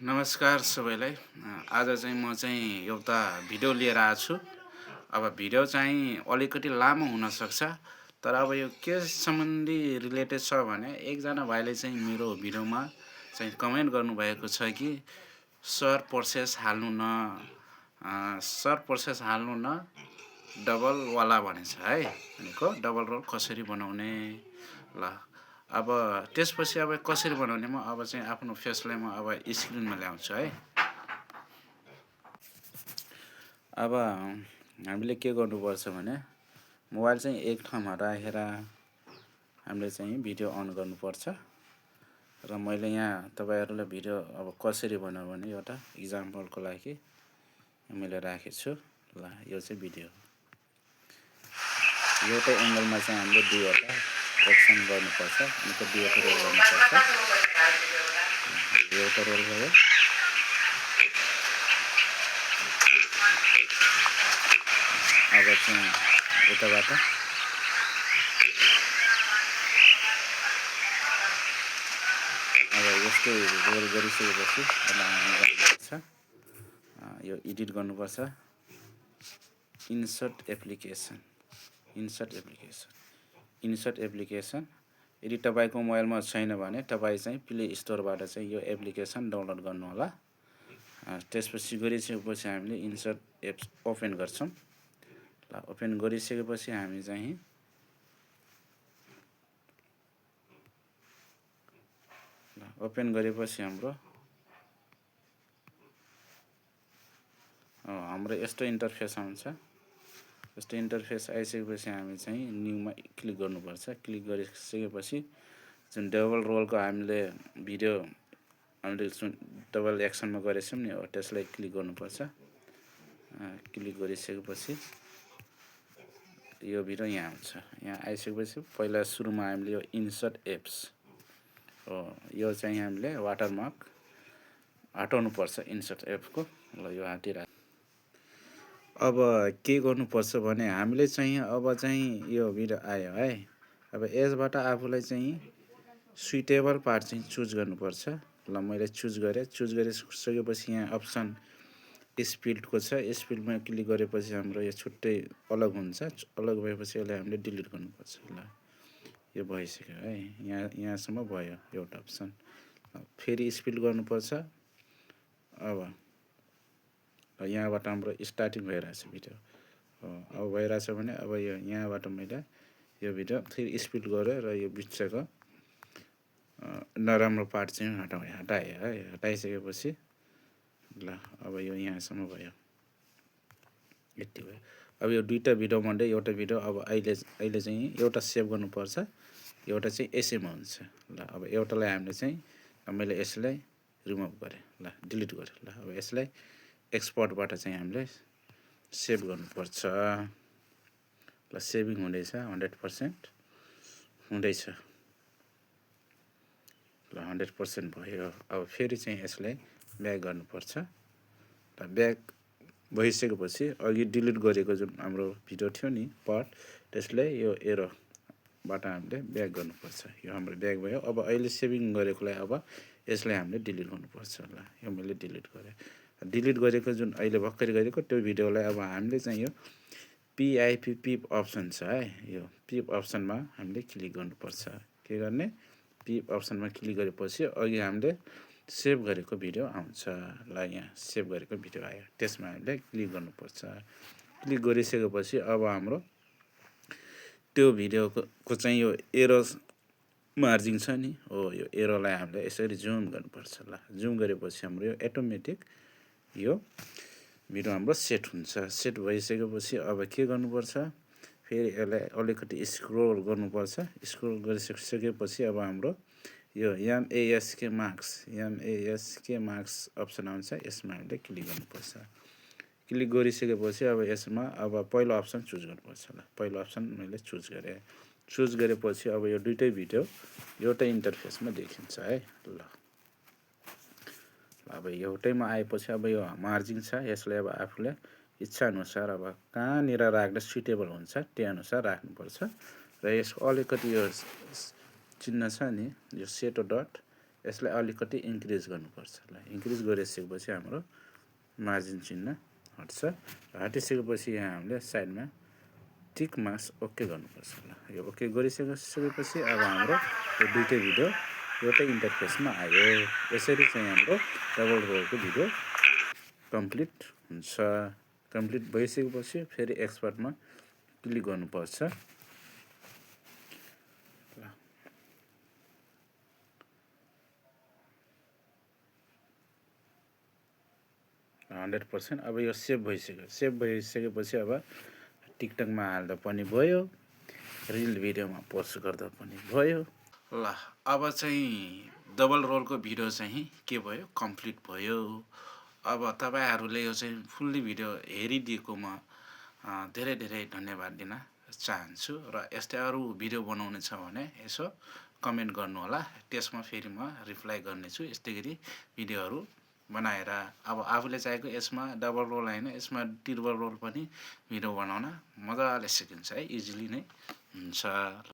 नमस्कार सबैलाई। आज चाहिँ म चाहिँ एउटा भिडियो लिएर आएको छु। अब भिडियो चाहिँ अलिकति लामो हुनसक्छ, तर अब यो के सम्बन्धी रिलेटेड छ भने एकजना भाइले चाहिँ मेरो भिडियोमा चाहिँ कमेन्ट गर्नुभएको छ कि सर प्रोसेस हाल्नु न डबलवाला भनेछ है। भनेको डबल रोल कसरी बनाउने। ल अब त्यसपछि अब कसरी बनाउने म अब चाहिँ आफ्नो फेसलाई म अब स्क्रिनमा ल्याउँछु है। अब हामीले के गर्नुपर्छ भने मोबाइल चाहिँ एक ठाउँमा राखेर हामीले चाहिँ भिडियो अन गर्नुपर्छ। र मैले यहाँ तपाईहरुलाई भिडियो अब कसरी बनाऊ भने एउटा इक्जाम्पलको लागि मैले राखेको छु। ल यो चाहिँ भिडियो एउटै एंगलमा चाहिँ हामीले दुईवटा एक्सन गर्नुपर्छ। अनि त्यो दुईवटा रोल गर्नुपर्छ। एउटा रोल भयो। अब चाहिँ यताबाट अब यस्तो रोल गरिसकेपछि अब हामी गर्नुपर्छ यो एडिट गर्नुपर्छ। इन्सर्ट एप्लिकेसन यदि तपाईको मोबाइलमा छैन भने तपाई चाहिँ प्ले स्टोरबाट चाहिँ यो एप्लिकेसन डाउनलोड गर्नु होला। त्यसपछि गरिसकेपछि हामीले इन्सर्ट एप्स ओपन गर्छौं। ल ओपन गरिसकेपछि हामी चाहिँ ओपन गरेपछि हाम्रो यस्तो इन्टरफेस आउँछ। यस्तो इन्टरफेस आइसकेपछि हामी चाहिँ न्यूमा क्लिक गर्नुपर्छ। क्लिक गरिसकेपछि जुन डबल रोलको हामीले भिडियो हामीले डबल एक्सनमा गरेछौं नि हो त्यसलाई क्लिक गर्नुपर्छ। क्लिक गरिसकेपछि यो भिडियो यहाँ आउँछ। यहाँ आइसकेपछि पहिला सुरुमा हामीले यो इन्सर्ट एप्स हो यो चाहिँ हामीले वाटरमार्क हटाउनु पर्छ इन्सर्ट एप्सको। ल यो हटिरा। अब के गर्नुपर्छ भने हामीले चाहिँ अब चाहिँ यो भिडियो आयो है। अब यसबाट आफुलाई चाहिँ सुइटेबल पार्ट चाहिँ चुज गर्नुपर्छ। ल मैले चुज गरिसकेपछि यहाँ अप्सन स्पिडको छ। स्पिडमा क्लिक गरेपछि हाम्रो यो छुट्टै अलग हुन्छ। अलग भएपछि यसलाई हामीले डिलिट गर्नुपर्छ। ल यो भइसक्यो है। यहाँसम्म भयो एउटा अप्सन। फेरि स्पिड गर्नुपर्छ। अब यहाँबाट हाम्रो स्टार्टिङ भइरहेछ भिडियो। अब भइरहेछ भने अब यो यहाँबाट मैले यो भिडियो फेरि स्पिड गरेँ र यो बिचको नराम्रो पार्ट चाहिँ हटाएँ है। हटाइसकेपछि ल अब यो यहाँसम्म भयो। यति भयो। अब यो दुईटा भिडियो मध्ये एउटा भिडियो अब अहिले चाहिँ एउटा सेभ गर्नुपर्छ। एउटा चाहिँ यसैमा हुन्छ। ल अब एउटालाई हामीले चाहिँ मैले यसलाई रिमुभ गरेँ। ल डिलिट गरेँ। ल अब यसलाई एक्सपोर्टबाट चाहिँ हामीले सेभ गर्नुपर्छ। ल सेभिङ हुँदैछ 100% हुँदैछ। ल 100% भयो। अब फेरि चाहिँ यसलाई ब्याक गर्नुपर्छ। ल ब्याक भइसकेपछि अघि डिलिट गरेको जुन हाम्रो भिडियो थियो नि पार्ट त्यसलाई यो एरोबाट हामीले ब्याक गर्नुपर्छ। यो हाम्रो ब्याक भयो। अब अहिले सेभिङ गरेकोलाई अब यसलाई हामीले डिलिट गर्नुपर्छ। ल यो मैले डिलिट गरेँ। डिलिट गरेको जुन अहिले भर्खरै गरेको त्यो भिडियोलाई अब हामीले चाहिँ यो पिप अप्सन छ है। यो पिप अप्सनमा हामीले क्लिक गर्नुपर्छ। के गर्ने पिप अप्सनमा क्लिक गरेपछि अघि हामीले सेभ गरेको भिडियो आउँछ। ल यहाँ सेभ गरेको भिडियो आयो। त्यसमा हामीले क्लिक गर्नुपर्छ। क्लिक गरिसकेपछि अब हाम्रो त्यो भिडियोको चाहिँ यो एरो मार्जिन छ नि हो यो एरोलाई हामीले यसरी जुम गर्नुपर्छ। ल जुम गरेपछि हाम्रो यो अटोमेटिक यो भिडियो हाम्रो सेट हुन्छ। सेट भइसकेपछि अब के गर्नुपर्छ फेरि यसलाई अलिकति स्क्रोल गर्नुपर्छ। स्क्रोल गरिसकेपछि अब हाम्रो यो एमएसके मार्क्स अप्सन आउँछ। यसमा हामीले क्लिक गर्नुपर्छ। क्लिक गरिसकेपछि अब यसमा अब पहिलो अप्सन चुज गर्नुपर्छ। ल पहिलो अप्सन मैले चुज गरेँ। चुज गरेपछि अब यो दुईटै भिडियो एउटै इन्टरफेसमा देखिन्छ है। ल अब एउटैमा आएपछि अब यो मार्जिन छ यसलाई अब आफूले इच्छा अनुसार अब कहाँनिर राख्दा सुटेबल हुन्छ त्यही अनुसार राख्नुपर्छ। र यसको अलिकति यो चिन्ह छ नि यो सेतो डट यसलाई अलिकति इन्क्रिज गर्नुपर्छ ल इन्क्रिज गरिसकेपछि हाम्रो मार्जिन चिन्ह हट्छ र हटिसकेपछि यहाँ हामीले साइडमा टिक मार्क्स ओके गर्नुपर्छ ल यो ओके गरिसकेपछि अब हाम्रो यो दुईटै भिडियो एउटै इन्टरफेसमा आयो यसरी चाहिँ हाम्रो डबल रोलको भिडियो कम्प्लिट हुन्छ कम्प्लिट भइसकेपछि फेरि एक्सपोर्टमा क्लिक गर्नुपर्छ 100% अब यो सेभ भइसकेपछि अब टिकटकमा हाल्दा पनि भयो रिल भिडियोमा पोस्ट गर्दा पनि भयो ल अब चाहिँ डबल रोलको भिडियो चाहिँ के भयो कम्प्लिट भयो अब तपाईहरुले यो चाहिँ फुल्ली भिडियो हेरिदिएकोमा धेरै धेरै धन्यवाद दिन चाहन्छु र यस्तै अरु भिडियो बनाउने छ भने यसो कमेन्ट गर्नु होला त्यसमा फेरि म रिप्लाई गर्नेछु यस्तै गरी भिडियोहरु बनाएर अब आफूले चाहेको यसमा डबल रोल हैन यसमा ट्रिपल रोल पनि भिडियो बनाउन मजाले सिकिन्छ है इजिली नै हुन्छ